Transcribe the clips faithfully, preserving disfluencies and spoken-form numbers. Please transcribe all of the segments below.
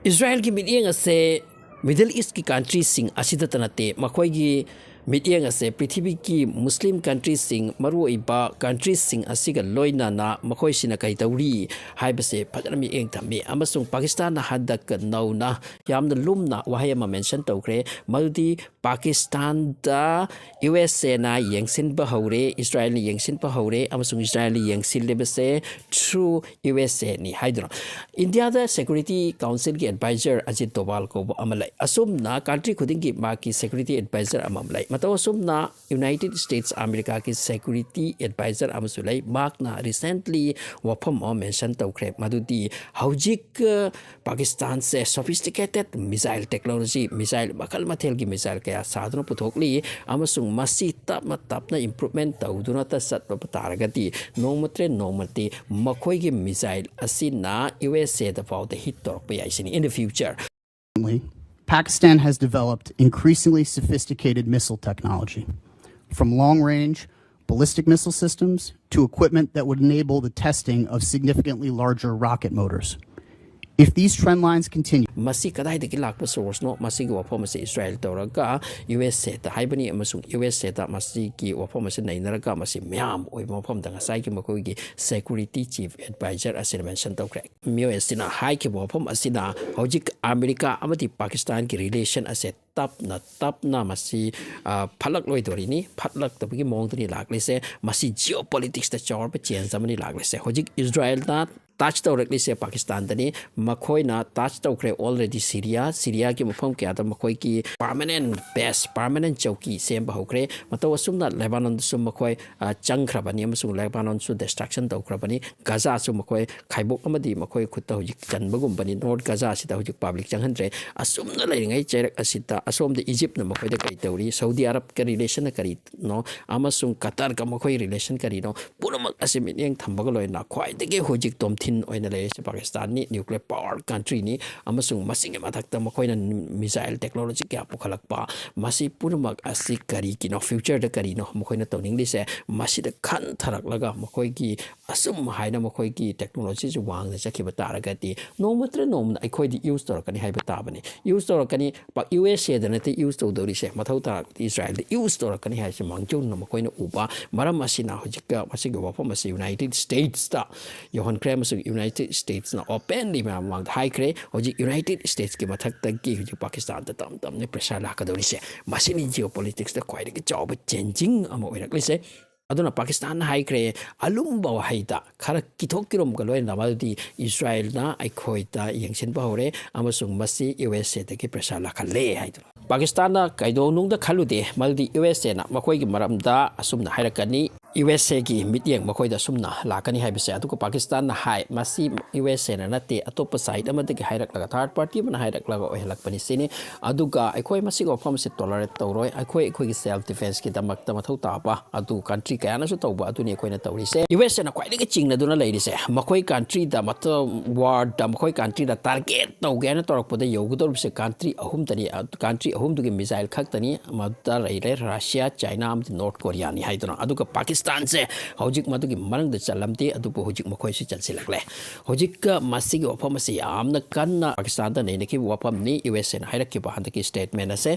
ꯏꯁꯔꯥꯌꯦꯜꯒꯤ ꯃꯤꯠꯌꯦꯡ ꯑꯁꯦ Middle Eastꯀꯤ countryꯁꯤꯡ ꯑꯁꯤꯗꯇ ꯅꯠꯇꯦ, ꯃꯈꯣꯏꯒꯤ ꯃꯤꯠꯌꯦꯡ ꯑꯁꯦ ꯄ꯭ꯔꯤꯊꯤꯕꯤꯒꯤ Muslim countryꯁꯤꯡ, ꯃꯔꯨꯑꯣꯏꯕ countryꯁꯤꯡ ꯑꯁꯤꯒ ꯂꯣꯏꯅꯅ ꯃꯈꯣꯏꯁꯤꯅ ꯀꯔꯤ ꯇꯧꯔꯤ ꯍꯥꯏꯕꯁꯦ ꯐꯖꯅ ꯃꯤꯠꯌꯦꯡ ꯊꯝꯃꯤ꯫ ꯑꯃꯁꯨꯡ ꯄꯥꯀꯤꯁꯇꯥꯟꯅ ꯍꯟꯗꯛ ꯅꯧꯅ ꯌꯥꯝꯅ ꯂꯨꯝꯅ ꯋꯥꯍꯩ ꯑꯃ mention ꯇꯧꯈ꯭ꯔꯦ, ꯃꯗꯨꯗꯤ ꯄꯥꯀꯤꯁꯇꯥꯟꯗ ꯌꯨ ꯑꯦꯁ ꯑꯦꯅ ꯌꯦꯡꯁꯤꯟꯕ ꯍꯧꯔꯦ, ꯏꯁꯔꯥꯌꯦꯜꯅ ꯌꯦꯡꯁꯤꯟꯕ ꯍꯧꯔꯦ, ꯑꯃꯁꯨꯡ ꯏꯁꯔꯥꯌꯦꯜꯅ ꯌꯦꯡꯁꯤꯜꯂꯤꯕꯁꯦ through ꯌꯨ ꯑꯦꯁ ꯑꯦꯅꯤ ꯍꯥꯏꯗꯨꯅ꯫ ꯏꯟꯗꯤꯌꯥꯗ Security Councilꯒꯤ advisor ꯑꯖꯤꯠ ꯗꯣꯚꯥꯜ ꯀꯧꯕ ꯑꯃ ꯂꯩ꯫ ꯑꯁꯨꯝꯅ country ꯈꯨꯗꯤꯡꯒꯤ ꯃꯥꯒꯤ security advisor ꯑꯃꯃꯝ ꯂꯩ꯫ ꯃꯇꯧ ꯑꯁꯨꯝꯅ United States Americaꯒꯤ security advisor ꯑꯃꯁꯨ ꯂꯩ꯫ ꯃꯍꯥꯛꯅ recently ꯋꯥꯐꯝ ꯑꯃ mention ꯇꯧꯈ꯭ꯔꯦ, ꯃꯗꯨꯗꯤ ꯍꯧꯖꯤꯛ, ꯑ, ꯄꯥꯀꯤꯁꯇꯥꯟꯁꯦ sophisticated missile technology, missile ꯃꯈꯜ ꯃꯊꯦꯜꯒꯤ missile ꯀꯌꯥ ꯁꯥꯗꯨꯅ ꯄꯨꯊꯣꯛꯂꯤ, ꯑꯃꯁꯨꯡ ꯃꯁꯤ ꯇꯞꯅ ꯇꯞꯅ improvement ꯇꯧꯗꯨꯅꯇ ꯆꯠꯄ ꯇꯥꯔꯒꯗꯤ ꯅꯣꯡꯃꯇ ꯅꯣꯡꯃꯗꯤ ꯃꯈꯣꯏꯒꯤ missile ꯑꯁꯤꯅ ꯌꯨ ꯑꯦꯁ ꯑꯦꯗ ꯐꯥꯎꯗ hit ꯇꯧꯔꯛꯄ ꯌꯥꯏ ꯁꯤꯅꯤ in the future꯫ Pakistan has developed increasingly sophisticated missile technology, from long range ballistic missile systems to equipment that would enable the testing of significantly larger rocket motors. If these trend lines continue, ꯃꯁꯤ ꯀꯗꯥꯏꯗꯒꯤ ꯂꯥꯛꯄ sourceꯅꯣ? ꯃꯁꯤꯒꯤ ꯋꯥꯐꯝ ꯑꯁꯤ ꯏꯁꯔꯥꯌꯦꯜ ꯇꯧꯔꯒ U S ꯑꯦꯗ ꯍꯥꯏꯕꯅꯤ, ꯑꯃꯁꯨꯡ U S ꯑꯦꯗ ꯃꯁꯤꯒꯤ ꯋꯥꯐꯝ ꯑꯁꯤ ꯅꯩꯅꯔꯒ ꯃꯁꯤ ꯃꯌꯥꯝ ꯑꯣꯏꯕ ꯃꯐꯝꯗ ꯉꯁꯥꯏꯒꯤ ꯃꯈꯣꯏꯒꯤ security chief advisor ꯑꯁꯤꯅ mention ꯇꯧꯈ꯭ꯔꯦ꯫ ꯃꯤꯑꯣꯏ ꯑꯁꯤꯅ ꯍꯥꯏꯈꯤꯕ ꯋꯥꯐꯝ ꯑꯁꯤꯅ ꯍꯧꯖꯤꯛ ꯑꯃꯦꯔꯤꯀꯥ ꯑꯃꯗꯤ ꯄꯥꯀꯤꯁꯇꯥꯟꯒꯤ relation ꯑꯁꯦ ꯇꯞꯅ ꯇꯞꯅ ꯃꯁꯤ, ꯑ, ꯐꯠꯂꯛꯂꯣꯏꯗꯣꯔꯤꯅꯤ, ꯐꯠꯂꯛꯇꯕꯒꯤ ꯃꯑꯣꯡꯗꯅꯤ ꯂꯥꯛꯂꯤꯁꯦ꯫ ꯃꯁꯤ geopoliticsꯇ ꯆꯥꯎꯔꯕ change ꯑꯃꯅꯤ ꯂꯥꯛꯂꯤꯁꯦ꯫ ꯍꯧꯖꯤꯛ ꯏꯁꯔꯥꯌꯦꯜꯅ touch ꯇꯧꯔꯛꯂꯤꯁꯦ ꯄꯥꯀꯤꯁꯇꯥꯟꯗꯅꯤ꯫ ꯃꯈꯣꯏꯅ touch ꯇꯧꯈ꯭ꯔꯦ already ꯁꯤꯔꯤꯌꯥ꯫ ꯁꯤꯔꯤꯌꯥꯒꯤ ꯃꯐꯝ ꯀꯌꯥꯗ ꯃꯈꯣꯏꯒꯤ permanent base, permanent ꯆꯧꯀꯤ ꯁꯦꯝꯕ ꯍꯧꯈ꯭ꯔꯦ꯫ ꯃꯇꯧ ꯑꯁꯨꯝꯅ ꯂꯦꯕꯥꯅꯣꯟꯗꯁꯨ ꯃꯈꯣꯏ, ꯑ, ꯆꯪꯈ꯭ꯔꯕꯅꯤ ꯑꯃꯁꯨꯡ ꯂꯦꯕꯥꯅꯣꯟꯁꯨ destruction ꯇꯧꯈ꯭ꯔꯕꯅꯤ꯫ ꯒꯖꯥꯁꯨ ꯃꯈꯣꯏ ꯈꯥꯏꯕꯣꯛ ꯑꯃꯗꯤ ꯃꯈꯣꯏ ꯈꯨꯠꯇ ꯍꯧꯖꯤꯛ ꯆꯟꯕꯒꯨꯝꯕꯅꯤ꯫ North ꯒꯖꯥꯁꯤꯗ ꯍꯧꯖꯤꯛ public ꯆꯪꯍꯟꯗ꯭ꯔꯦ꯫ ꯑꯁꯨꯝꯅ ꯂꯩꯔꯤꯉꯩ ꯆꯩꯔꯛ ꯑꯁꯤꯗ ꯑꯁꯣꯝꯗ ꯏꯖꯤꯞꯅ ꯃꯈꯣꯏꯗ ꯀꯔꯤ ꯇꯧꯔꯤ, ꯁꯥꯎꯗꯤ ꯑꯔꯕꯀ relationꯅ ꯀꯔꯤꯅꯣ, ꯑꯃꯁꯨꯡ ꯀꯇꯔꯒ ꯃꯈꯣꯏ relation ꯀꯔꯤꯅꯣ, ꯄꯨꯝꯅꯃꯛ ꯑꯁꯤ ꯃꯤꯠꯌꯦꯡ ꯊꯝꯕꯒ ꯂꯣꯏꯅꯅ ꯈ꯭ꯋꯥꯏꯗꯒꯤ ꯍꯧꯖꯤꯛ ꯇꯣꯝꯊꯤ ꯊꯤꯟ ꯑꯣꯏꯅ ꯂꯩꯔꯤꯁꯦ ꯄꯥꯀꯤꯁꯇꯥꯟꯅꯤ, nuclear power countryꯅꯤ, ꯑꯃꯁꯨꯡ ꯃꯁꯤꯒꯤ ꯃꯊꯛꯇ ꯃꯈꯣꯏꯅ missile technology ꯀꯌꯥ ꯄꯨꯈꯠꯂꯛꯄ, ꯃꯁꯤ ꯄꯨꯝꯅꯃꯛ ꯑꯁꯤ ꯀꯔꯤꯒꯤꯅꯣ, futureꯗ ꯀꯔꯤꯅꯣ ꯃꯈꯣꯏꯅ ꯇꯧꯅꯤꯡꯂꯤꯁꯦ? ꯃꯁꯤꯗ ꯈꯟꯊꯔꯛꯂꯒ ꯃꯈꯣꯏꯒꯤ ꯑꯁꯨꯝ ꯍꯥꯏꯅ ꯃꯈꯣꯏꯒꯤ technologyꯁꯤ ꯋꯥꯡꯅ ꯆꯠꯈꯤꯕ ꯇꯥꯔꯒꯗꯤ ꯅꯣꯡꯃ ꯅꯠꯇ꯭ꯔ ꯅꯣꯡꯃꯗ ꯑꯩꯈꯣꯏꯗꯤ use ꯇꯧꯔꯛꯀꯅꯤ ꯍꯥꯏꯕ ꯇꯥꯕꯅꯤ꯫ Use ꯇꯧꯔꯛꯀꯅꯤ, ꯄꯥꯛ-, USAꯗ ꯅꯠꯇꯦ use ꯇꯧꯗꯧꯔꯤꯁꯦ, ꯃꯊꯧ ꯇꯥꯔꯛꯇꯦ ꯏꯁꯔꯥꯏꯜꯗ use ꯇꯧꯔꯛꯀꯅꯤ ꯍꯥꯏꯕꯁꯤ ꯃꯥꯡꯖꯧꯅꯅ ꯃꯈꯣꯏꯅ ꯎꯕ꯫ ꯃꯔꯝ ꯑꯁꯤꯅ ꯍꯧꯖꯤꯛꯇ ꯃꯁꯤꯒꯤ ꯋꯥꯐꯝ ꯑꯁꯤ United Statesꯇ ꯌꯧꯍꯟꯈ꯭ꯔꯦ ꯑꯃꯁꯨꯡ United Statesꯅ openly ꯃꯌꯥꯝ ꯃꯃꯥꯡꯗ ꯍꯥꯏꯈ꯭ꯔꯦ꯫ ꯍꯧꯖꯤꯛ United Statesꯀꯤ ꯃꯊꯛꯇꯒꯤ ꯍꯧꯖꯤꯛ ꯄꯥꯀꯤꯁꯇꯥꯟꯗ ꯇꯞ ꯇꯞꯅ pressure ꯂꯥꯛꯀꯗꯧꯔꯤꯁꯦ꯫ ꯃꯁꯤꯅꯤ geopoliticsꯇ ꯈ꯭ꯋꯥꯏꯗꯒꯤ ꯆꯥꯎꯕ changing ꯑꯃ ꯑꯣꯏꯔꯛꯂꯤꯁꯦ꯫ ꯑꯗꯨꯅ ꯄꯥꯀꯤꯁꯇꯥꯟꯅ ꯍꯥꯏꯈ꯭ꯔꯦ, ꯑꯂꯨꯝꯕ ꯋꯥꯍꯩꯗ ꯈꯔ ꯀꯤꯊꯣꯛ ꯀꯤꯔꯣꯝꯒ ꯂꯣꯏꯅꯅ, ꯃꯗꯨꯗꯤ ꯏꯁꯔꯥꯏꯜꯅ ꯑꯩꯈꯣꯏꯗ ꯌꯦꯡꯁꯤꯟꯕ ꯍꯧꯔꯦ ꯑꯃꯁꯨꯡ ꯃꯁꯤ USAꯗꯒꯤ pressure ꯂꯥꯛꯍꯜꯂꯦ ꯍꯥꯏꯗꯨꯅ꯫ ꯄꯥꯀꯤꯁꯇꯥꯟꯅ ꯀꯩꯗꯧꯅꯨꯡꯗ ꯈꯜꯂꯨꯗꯦ, ꯃꯗꯨꯗꯤ USAꯅ ꯃꯈꯣꯏꯒꯤ ꯃꯔꯝꯗ ꯑꯁꯨꯝꯅ ꯍꯥꯏꯔꯛꯀꯅꯤ, USAꯒꯤ ꯃꯤꯠꯌꯦꯡ ꯃꯈꯣꯏꯗ ꯑꯁꯨꯝꯅ ꯂꯥꯛꯀꯅꯤ ꯍꯥꯏꯕꯁꯦ꯫ ꯑꯗꯨꯒ ꯄꯥꯀꯤꯁꯇꯥꯟꯅ ꯍꯥꯏ, ꯃꯁꯤ USAꯅ ꯅꯠꯇꯦ, ꯑꯇꯣꯞꯄ side ꯑꯃꯗꯒꯤ ꯍꯥꯏꯔꯛꯂꯒ, third party ꯑꯃꯅ ꯍꯥꯏꯔꯛꯂꯒ ꯑꯣꯏꯍꯜꯂꯛꯄꯅꯤ ꯁꯤꯅꯤ꯫ ꯑꯗꯨꯒ ꯑꯩꯈꯣꯏ ꯃꯁꯤꯒꯤ ꯋꯥꯐꯝ ꯑꯁꯤ tolerate ꯇꯧꯔꯣꯏ, ꯑꯩꯈꯣꯏ ꯑꯩꯈꯣꯏꯒꯤ self defenceꯀꯤꯗꯃꯛꯇ ꯃꯊꯧ ꯇꯥꯕ ꯑꯗꯨ country ꯀꯌꯥꯅꯁꯨ ꯇꯧꯕ ꯑꯗꯨꯅꯤ ꯑꯩꯈꯣꯏꯅ ꯇꯧꯔꯤꯁꯦ꯫ USAꯅ ꯈ꯭ꯋꯥꯏꯗꯒꯤ ꯆꯤꯡꯅꯗꯨꯅ ꯂꯩꯔꯤꯁꯦ, ꯃꯈꯣꯏ countryꯗ ꯃꯇꯝ warꯗ ꯃꯈꯣꯏ countryꯗ target ꯇꯧꯒꯦ ꯍꯥꯏꯅ ꯇꯧꯔꯛꯄꯗ ꯌꯧꯒꯗꯧꯔꯤꯕꯁꯦ country ꯑꯍꯨꯝꯗꯅꯤ꯫ Country ꯑꯍꯨꯝꯗꯨꯒꯤ missile ꯈꯛꯇꯅꯤ, ꯃꯗꯨꯗ ꯂꯩꯔꯦ Russia, China ꯑꯃꯗꯤ North Koreaꯅꯤ ꯍꯥꯏꯗꯨꯅ꯫ ꯑꯗꯨꯒ ꯄꯥꯀꯤꯁꯇꯥꯟꯁꯦ ꯍꯧꯖꯤꯛ ꯃꯗꯨꯒꯤ ꯃꯅꯨꯡꯗ ꯆꯜꯂꯝꯗꯦ, ꯑꯗꯨꯕꯨ ꯍꯧꯖꯤꯛ ꯃꯈꯣꯏꯁꯤ ꯆꯟꯁꯤꯜꯂꯛꯂꯦ꯫ ꯍꯧꯖꯤꯛꯀ ꯃꯁꯤꯒꯤ ꯋꯥꯐꯝ ꯑꯁꯤ ꯌꯥꯝꯅ ꯀꯟꯅ ꯄꯥꯀꯤꯁꯇꯥꯟꯗ ꯅꯩꯅꯈꯤꯕ ꯋꯥꯐꯝꯅꯤ꯫ USAꯅ ꯍꯥꯏꯔꯛꯈꯤꯕ ꯍꯟꯗꯛꯀꯤ statement ꯑꯁꯦ,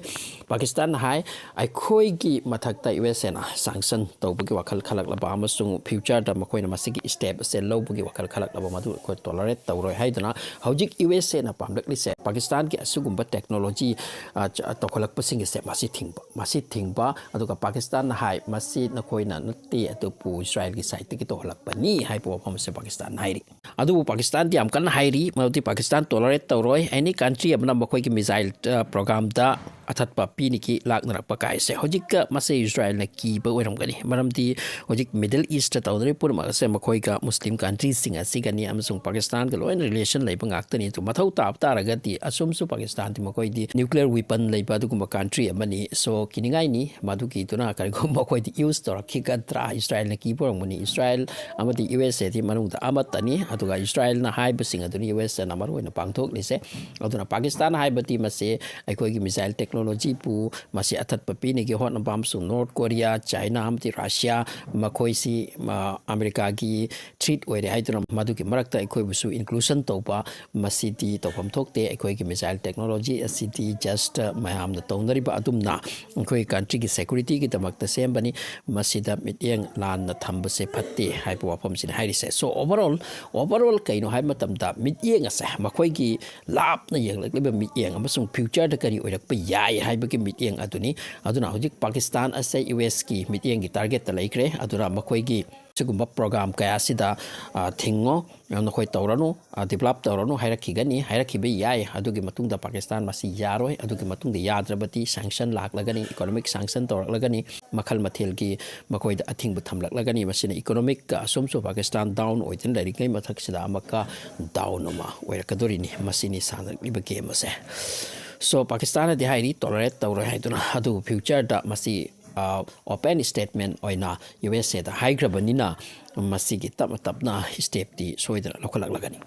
ꯄꯥꯀꯤꯁꯇꯥꯟꯅ ꯍꯥꯏ, ꯑꯩꯈꯣꯏꯒꯤ ꯃꯊꯛꯇ USAꯅ sanction ꯇꯧꯕꯒꯤ ꯋꯥꯈꯜ ꯈꯜꯂꯛꯂꯕ ꯑꯃꯁꯨꯡ futureꯗ ꯃꯈꯣꯏꯅ ꯃꯁꯤꯒꯤ step ꯑꯁꯦ ꯂꯧꯕꯒꯤ ꯋꯥꯈꯜ ꯈꯜꯂꯛꯂꯕ, ꯃꯗꯨ ꯑꯩꯈꯣꯏ tolerate ꯇꯧꯔꯣꯏ ꯍꯥꯏꯗꯨꯅ ꯍꯧꯖꯤꯛ USAꯅ ꯄꯥꯝꯂꯛꯂꯤꯁꯦ ꯄꯥꯀꯤꯁꯇꯥꯟꯒꯤ ꯑꯁꯤꯒꯨꯝꯕ technology, ꯑ, ꯆ-, ꯇꯧꯈꯠꯂꯛꯄꯁꯤꯡ ꯑꯁꯦ ꯃꯁꯤ ꯊꯤꯡꯕ, ꯃꯁꯤ ꯊꯤꯡꯕ꯫ ꯑꯗꯨꯒ ꯄꯥꯀꯤꯁꯇꯥꯟꯅ ꯍꯥꯏ, ꯃꯁꯤ ꯅꯈꯣꯏꯅ ꯅꯠꯇꯦ, ꯑꯗꯨꯕꯨ ꯏꯁꯔꯥꯏꯜꯒꯤ sideꯇꯒꯤ ꯇꯧꯍꯜꯂꯛꯄꯅꯤ ꯍꯥꯏꯕ ꯋꯥꯐꯝ ꯑꯁꯦ ꯄꯥꯀꯤꯁꯇꯥꯟꯅ ꯍꯥꯏꯔꯤ꯫ ꯑꯗꯨꯕꯨ ꯄꯥꯀꯤꯁꯇꯥꯟꯗꯤ ꯌꯥꯝ ꯀꯟꯅ ꯍꯥꯏꯔꯤ, ꯃꯗꯨꯗꯤ ꯄꯥꯀꯤꯁꯇꯥꯟ tolerate ꯇꯧꯔꯣꯏ꯫ Any country ꯑꯃꯅ ꯃꯈꯣꯏꯒꯤ missile, ꯑ, programꯗ ꯑꯊꯠꯄ ꯄꯤꯅꯤꯀꯤ ꯂꯥꯛꯅꯔꯛꯄ ꯀꯥꯏꯁꯦ꯫ ꯍꯧꯖꯤꯛꯀ ꯃꯁꯦ ꯏꯁꯔꯥꯏꯜꯅ ꯀꯤꯕ ꯑꯣꯏꯔꯝꯒꯅꯤ, ꯃꯔꯝꯗꯤ ꯍꯧꯖꯤꯛ Middle East ꯇꯧꯅꯔꯤꯕ ꯄꯨꯝꯅꯃꯛ ꯑꯁꯦ ꯃꯈꯣꯏꯒ ꯃꯨꯁꯂꯤꯝ country ꯁꯤꯡ ꯑꯁꯤꯒꯅꯤ, ꯑꯃꯁꯨꯡ ꯄꯥꯀꯤꯁꯇꯥꯟꯒ ꯂꯣꯏꯅ relation ꯂꯩꯕ ꯉꯥꯛꯇꯅꯤ꯫ ꯑꯗꯨ ꯃꯊꯧ ꯇꯥꯕ ꯇꯥꯔꯒꯗꯤ ꯑꯁꯨꯝꯁꯨ ꯄꯥꯀꯤꯁꯇꯥꯟꯗꯤ ꯃꯈꯣꯏꯗꯤ nuclear weapon ꯂꯩꯕ ꯑꯗꯨꯒꯨꯝꯕ country ꯑꯃꯅꯤ꯫ So ꯀꯤꯅꯤꯡꯉꯥꯏꯅꯤ, ꯃꯗꯨꯒꯤꯗꯨꯅ ꯀꯔꯤꯒꯨꯝꯕ ꯃꯈꯣꯏꯗꯤ use ꯇꯧꯔꯛꯈꯤꯒꯗ꯭ꯔꯥ, ꯏꯁꯔꯥꯏꯜꯅ ꯀꯤꯕ ꯑꯣꯏꯔꯝꯒꯅꯤ꯫ ꯏꯁꯔꯥꯏꯜ ꯑꯃꯗꯤ ꯌꯨ ꯑꯦꯁ ꯑꯦꯗꯤ ꯃꯅꯨꯡꯗ ꯑꯃꯠꯇꯅꯤ, ꯑꯗꯨꯒ ꯏꯁꯔꯥꯏꯜꯅ ꯍꯥꯏꯕꯁꯤꯡ ꯑꯗꯨꯅꯤ ꯌꯨ ꯑꯦꯁ ꯑꯦꯅ ꯃꯔꯨ ꯑꯣꯏꯅ ꯄꯥꯡꯊꯣꯛꯂꯤꯁꯦ꯫ ꯑꯗꯨꯅ ꯄꯥꯀꯤꯁꯇꯥꯟ ꯍꯥꯏꯕꯗꯤ ꯃꯁꯤ ꯑꯩꯈꯣꯏꯒꯤ missile technology ꯄꯨ ꯃꯁꯤ ꯑꯊꯠꯄ ꯄꯤꯅꯤꯒꯤ ꯍꯣꯠꯅꯕ ꯑꯃꯁꯨꯡ North Korea, China ꯑꯃꯗꯤ Russia ꯃꯈꯣꯏꯁꯤ, ꯑ, ꯑꯃꯦꯔꯤꯀꯥꯒꯤ threat ꯑꯣꯏꯔꯦ ꯍꯥꯏꯗꯨꯅ ꯃꯗꯨꯒꯤ ꯃꯔꯛꯇ ꯑꯩꯈꯣꯏꯕꯨꯁꯨ inclusion ꯇꯧꯕ ꯃꯁꯤꯗꯤ ꯇꯧꯐꯝ ꯊꯣꯛꯇꯦ꯫ ꯑꯩꯈꯣꯏꯒꯤ missile technology ꯑꯁꯤꯗꯤ just ꯃꯌꯥꯝꯅ ꯇꯧꯅꯔꯤꯕ ꯑꯗꯨꯝꯅ ꯑꯩꯈꯣꯏ country ꯒꯤ security ꯒꯤꯗꯃꯛꯇ ꯁꯦꯝꯕꯅꯤ꯫ ꯃꯁꯤꯗ ꯃꯤꯠꯌꯦꯡ ꯂꯥꯟꯅ ꯊꯝꯕꯁꯦ ꯐꯠꯇꯦ ꯍꯥꯏꯕ ꯋꯥꯐꯝꯁꯤꯅꯤ ꯍꯥꯏꯔꯤꯁꯦ꯫ So overall, overall ꯀꯩꯅꯣ ꯍꯥꯏꯕ ꯃꯇꯝꯗ ꯃꯤꯠꯌꯦꯡ ꯑꯁꯦ ꯃꯈꯣꯏꯒꯤ ꯂꯥꯞꯅ ꯌꯦꯡꯂꯛꯂꯤꯕ ꯃꯤꯠꯌꯦꯡ ꯑꯃꯁꯨꯡ future ꯗ ꯀꯔꯤ ꯑꯣꯏꯔꯛꯄ ꯌꯥꯏ ꯍꯥꯏꯕꯒꯤ ꯃꯤꯠꯌꯦꯡ ꯑꯗꯨꯅꯤ꯫ ꯑꯗꯨꯅ ꯍꯧꯖꯤꯛ ꯄꯥꯀꯤꯁꯇꯥꯟ ꯑꯁꯦ ꯌꯨ ꯑꯦꯁ ꯀꯤ ꯃꯤꯠꯌꯦꯡꯒꯤ target ꯇ ꯂꯩꯈ꯭ꯔꯦ꯫ ꯑꯗꯨꯅ ꯃꯈꯣꯏꯒꯤ ꯁꯤꯒꯨꯝꯕ program ꯀꯌꯥꯁꯤꯗ, ꯑ, ꯊꯤꯡꯉꯣ, ꯅꯈꯣꯏ ꯇꯧꯔꯅꯨ, ꯑ, develop ꯇꯧꯔꯅꯨ ꯍꯥꯏꯔꯛꯈꯤꯒꯅꯤ, ꯍꯥꯏꯔꯛꯈꯤꯕ ꯌꯥꯏ꯫ ꯑꯗꯨꯒꯤ ꯃꯇꯨꯡꯗ ꯄꯥꯀꯤꯁꯇꯥꯟ ꯃꯁꯤ ꯌꯥꯔꯣꯏ꯫ ꯑꯗꯨꯒꯤ ꯃꯇꯨꯡꯗ ꯌꯥꯗ꯭ꯔꯕꯗꯤ sanction ꯂꯥꯛꯂꯒꯅꯤ, economic sanction ꯇꯧꯔꯛꯂꯒꯅꯤ, ꯃꯈꯜ ꯃꯊꯦꯜꯒꯤ ꯃꯈꯣꯏꯗ ꯑꯊꯤꯡꯕ ꯊꯝꯂꯛꯂꯒꯅꯤ꯫ ꯃꯁꯤꯅ economic ꯀ ꯑꯁꯨꯝꯁꯨ ꯄꯥꯀꯤꯁꯇꯥꯟ down ꯑꯣꯏꯗꯨꯅ ꯂꯩꯔꯤꯉꯩ ꯃꯊꯛꯁꯤꯗ ꯑꯃꯨꯛꯀ down ꯑꯃ ꯑꯣꯏꯔꯛꯀꯗꯣꯔꯤꯅꯤ꯫ ꯃꯁꯤꯅꯤ ꯁꯥꯟꯅꯔꯛꯂꯤꯕ game ꯑꯁꯦ꯫ So ꯄꯥꯀꯤꯁꯇꯥꯟꯅꯗꯤ ꯍꯥꯏꯔꯤ tolerate ꯇꯧꯔꯣꯏ ꯍꯥꯏꯗꯨꯅ, ꯑꯗꯨꯕꯨ future ꯗ ꯃꯁꯤ, ꯑ, open statement ꯑꯣꯏꯅ ꯌꯨ ꯑꯦꯁ ꯑꯦꯗ ꯍꯥꯏꯈ꯭ꯔꯕꯅꯤꯅ ꯃꯁꯤꯒꯤ ꯇꯞꯅ ꯇꯞꯅ step ꯇꯤ ꯁꯣꯏꯗꯅ ꯂꯧꯈꯠꯂꯛꯂꯒꯅꯤ꯫